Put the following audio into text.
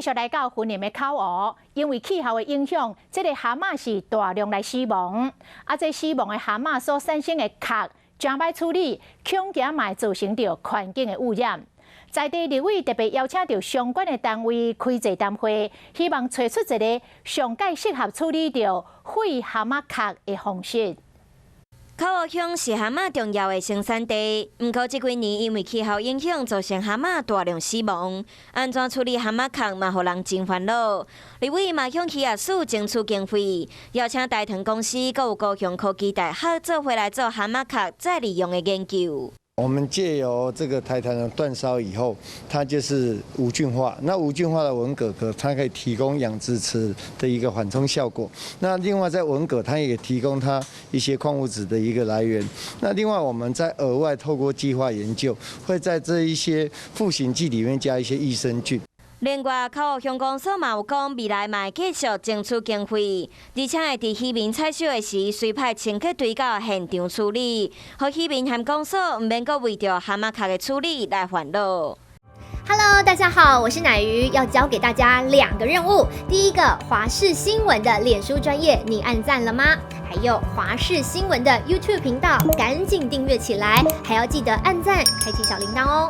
續來到雲林的口湖，因為氣候的影響，這個蛤蟆是大量來死亡。啊，這死亡的蛤蟆所產生的殼，誠歹處理，恐驚嘛會造成著環境的污染。在地立委特別邀請著相關的單位開座談會，希望揣出一个上蓋適合處理著廢蛤蟆殼的方式。口湖鄉是蛤蟆重要的生產地，毋過這幾年因為氣候影響，造成蛤蟆大量死亡。按怎處理蛤蟆殼嘛，予人真煩惱。立委嘛向漁業署爭取經費，邀請大唐公司閣有高雄科技大學做伙來做蛤蟆殼再利用的研究。我們借由這個台糖煅燒以後，它就是無菌化。那無菌化的文蛤殼，它可以提供養殖池的一個緩衝效果。那另外在文蛤，它也提供它一些礦物質的一個來源。那另外我們在額外透過計劃研究，會在這一些賦形劑裡面加一些益生菌。另外，口湖鄉公所嘛有講，未來嘛會繼續爭取經費，而且會佇漁民採收的時，隨派清潔隊到現場處理，予漁民和公所毋免閣為著蛤蟆殼的處理來煩惱。 Hello，大家好，我是乃瑜，要交給大家兩個任務。第一個，華視新聞的臉書專頁，你按讚了嗎？還有華視新聞的 YouTube 頻道，趕緊訂閱起來，還要記得按讚，開啟小鈴鐺哦。